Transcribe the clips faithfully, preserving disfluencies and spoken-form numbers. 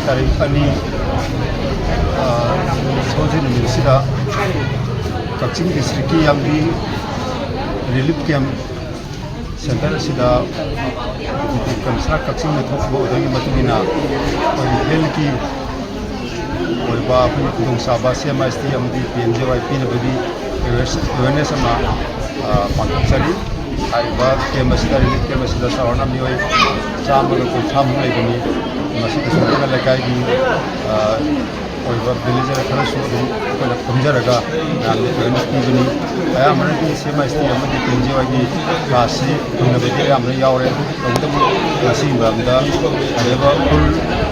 ꯇꯥꯔꯤꯛ ꯑꯅꯤ, ꯑ, ꯁꯒꯣꯜꯁꯦꯟ ꯅꯨꯃꯤꯠꯁꯤꯗ ꯀꯛꯆꯤꯡ ꯗꯤꯁꯇ꯭ꯔꯤꯛꯀꯤ ꯌꯥꯝꯕꯤ ꯔꯤꯂꯤꯐ ꯀꯦꯝꯞ ꯁꯦꯟꯇꯔ ꯑꯁꯤꯗ ꯀꯃꯤꯁꯅꯔ ꯀꯛꯆꯤꯡꯅ ꯊꯣꯛꯈꯤꯕ ꯑꯣꯔꯗꯔꯒꯤ ꯃꯇꯨꯡ ꯏꯟꯅ ꯑꯩꯈꯣꯏꯒꯤ ꯍꯦꯜꯊꯀꯤ ꯑꯣꯏꯕ ꯑꯩꯈꯣꯏꯒꯤ ꯈꯨꯗꯣꯡꯆꯥꯕ ꯁꯤ ꯑꯦꯝ ꯑꯥꯏ ꯑꯦꯁ ꯇꯤ ꯑꯃꯗꯤ ꯄꯤ ꯑꯦꯝ ꯖꯦ ꯋꯥꯏ ꯄꯤꯅꯕꯒꯤ ꯑꯦꯋꯦꯔꯅꯦꯁ ꯑꯃ, ꯑ, ꯄꯥꯡꯊꯣꯛꯆꯔꯤ꯫ ꯍꯥꯏꯔꯤꯕ ꯀꯦꯝꯞ ꯑꯁꯤꯗ, ꯔꯤꯂꯤꯐ ꯀꯦꯝꯞ ꯑꯁꯤꯗ ꯆꯥꯎꯔꯥꯛꯅ ꯃꯤꯑꯣꯏ ꯆꯥꯝꯃꯒ ꯀꯨꯟꯊ꯭ꯔꯥꯃꯨꯛ ꯂꯩꯕꯅꯤ꯫ ꯃꯁꯤꯗꯁꯨ ꯑꯩꯈꯣꯏꯅ ꯂꯩꯀꯥꯏꯒꯤ, ꯑ, ꯑꯣꯏꯕ ꯚꯤꯂꯦꯖꯔ ꯈꯔꯁꯨ ꯑꯗꯨꯝ ꯑꯩꯈꯣꯏꯅ ꯈꯣꯝꯖꯔꯒ ꯃꯌꯥꯝꯗ ꯑꯦꯋꯦꯔꯅꯦꯁ ꯄꯤꯕꯅꯤ꯫ ꯑꯌꯥꯝꯕꯅꯗꯤ ꯁꯤ ꯑꯦꯝ ꯑꯥꯏ ꯑꯦꯁ ꯇꯤ ꯑꯃꯗꯤ ꯄꯤ ꯑꯦꯝ ꯖꯦ ꯋꯥꯏꯒꯤ ꯀ꯭ꯂꯥꯁꯁꯤ ꯍꯨꯟꯅꯕꯗꯤ ꯑꯌꯥꯝꯕꯅ ꯌꯥꯎꯔꯦ꯫ ꯇꯧꯕꯇꯕꯨ ꯉꯁꯤꯒꯤ ꯃꯔꯝꯗ ꯐꯖꯕ ꯐꯨꯜ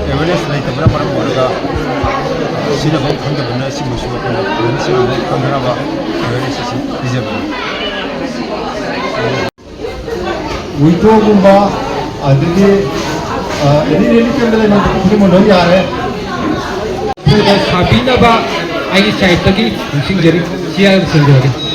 ꯑꯦꯋꯦꯔꯅꯦꯁ ꯂꯩꯇꯕꯅ ꯃꯔꯝ ꯑꯣꯏꯔꯒ ꯁꯤꯖꯤꯟꯅꯐꯝ ꯈꯪꯗꯕꯅ ꯁꯤꯒꯨꯝꯕꯁꯨ ꯑꯩꯈꯣꯏꯅ ꯑꯦꯋꯦꯔꯅꯦꯁ ꯈꯪꯅꯅꯕ ꯑꯦꯋꯦꯔꯅꯦꯁ ꯑꯁꯤ ꯄꯤꯖꯕꯅꯤ꯫ ꯋꯤꯟꯗꯣꯒꯨꯝꯕ, ꯑꯗꯒꯤ, ꯑ, ꯑꯦꯅꯤ ꯔꯤꯂꯤꯐ ꯀꯦꯝꯞꯇ ꯂꯩꯕ ꯈꯨꯗꯤꯡꯃꯛ ꯂꯣꯏ ꯌꯥꯔꯦ꯫ ꯑꯩꯈꯣꯏꯗ ꯁꯥꯕꯤꯅꯕ ꯑꯩꯒꯤ ꯁꯥꯏꯠꯇꯒꯤ ꯅꯤꯡꯁꯤꯡꯖꯔꯤ꯫ ꯁꯤ ꯍꯥꯏꯅ ꯂꯣꯏꯁꯤꯟꯖꯔꯒꯦ꯫